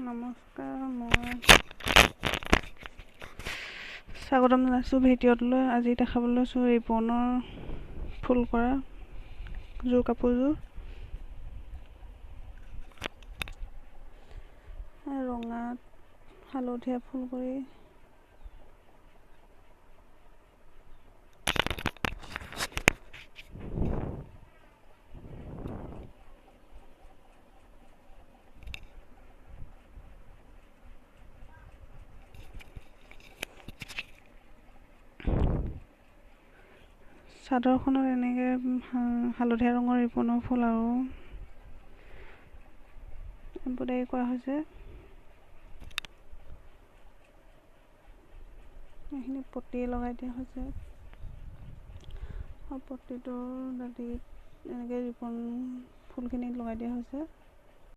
নমস্কাৰ, মই স্বাগতম জনাইছোঁ ভিডিঅ'টোলৈ। আজি দেখাবলৈ লৈছোঁ ৰিবনৰ ফুল কৰা যোৰ কাপোৰযোৰ। ৰঙাত হালধীয়া ফুল কৰি চাদৰখনত এনেকৈ হালধীয়া ৰঙৰ ৰিবনৰ ফুল আৰু এম্ব্ৰইডাৰী কৰা হৈছে। এইখিনি পটি লগাই দিয়া হৈছে আৰু পটিটোৰ দাঁতিত এনেকৈ ৰিবন ফুলখিনি লগাই দিয়া হৈছে।